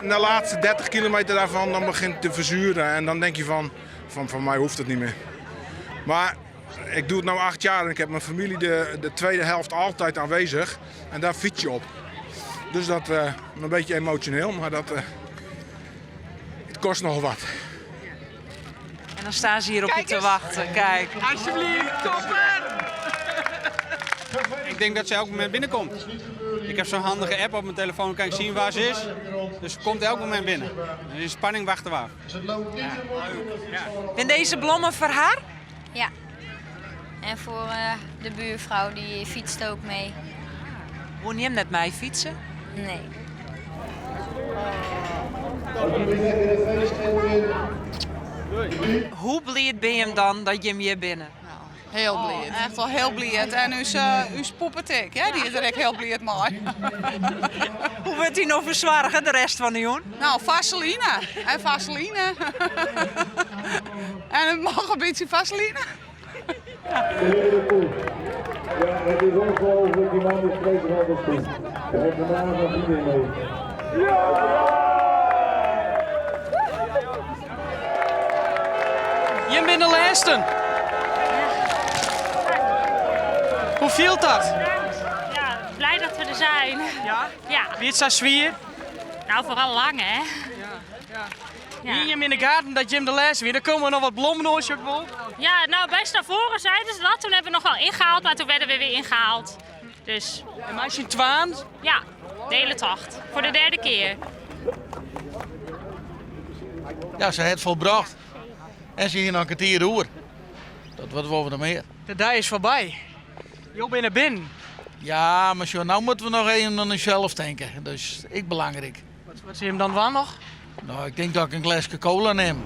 De laatste 30 kilometer daarvan dan begint het te verzuren en dan denk je van, van, van mij hoeft het niet meer. Maar ik doe het nu 8 jaar en ik heb mijn familie de tweede helft altijd aanwezig. En daar fiets je op. Dus dat een beetje emotioneel, maar het kost nog wat. En dan staan ze hier op je te wachten. Kijk. Alsjeblieft, topper! Ik denk dat ze elk moment binnenkomt. Ik heb zo'n handige app op mijn telefoon, kan ik zien waar ze is. Dus ze komt elk moment binnen. Dus in spanning wachten we af. En deze blommen voor haar? Ja. En voor de buurvrouw, die fietst ook mee. Woe je hem net mei fytse? Nee. Ook jullie lekker de feesttent in. Hoe blij ben je hem dan dat je hem hier binnen? Heel blij. Echt wel heel blij. En ús poepetik, hè, die is er echt heel blij mee. Hoe wordt hij nog verzorgen de rest van de jong? Nou, vaseline. En vaseline. En het mag een beetje vaseline. De heer de Koe. Ja, het is ongelooflijk, die man die spreekt er altijd goed. Hij heeft daarna nog vriendin mee. Je bent de lêste. Hoe fielt dat? Ja, blij dat we er zijn. Ja? Ja. Wie het zo swier? Nou, vooral lang, hè? Ja. Hier in de gaten dat Jim de lêste weer. Er komen nog wat blommen ook wel. Ja, nou, best naar voren zeiden ze dat. Toen hebben we nog wel ingehaald, maar toen werden we weer ingehaald. Dus. En meisje twaan? Ja, de hele tocht. Voor de derde keer. Ja, ze het volbracht. En ze hier nog een kwartier oer. Dat wordt wel nog meer. De dag is voorbij. Jo bent er binnen. Ja, maar zo, nou moeten we nog even aan onszelf denken. Dat is ik belangrijk. Wat zie je hem dan wel nog? Nou, ik denk dat ik een glasje cola neem.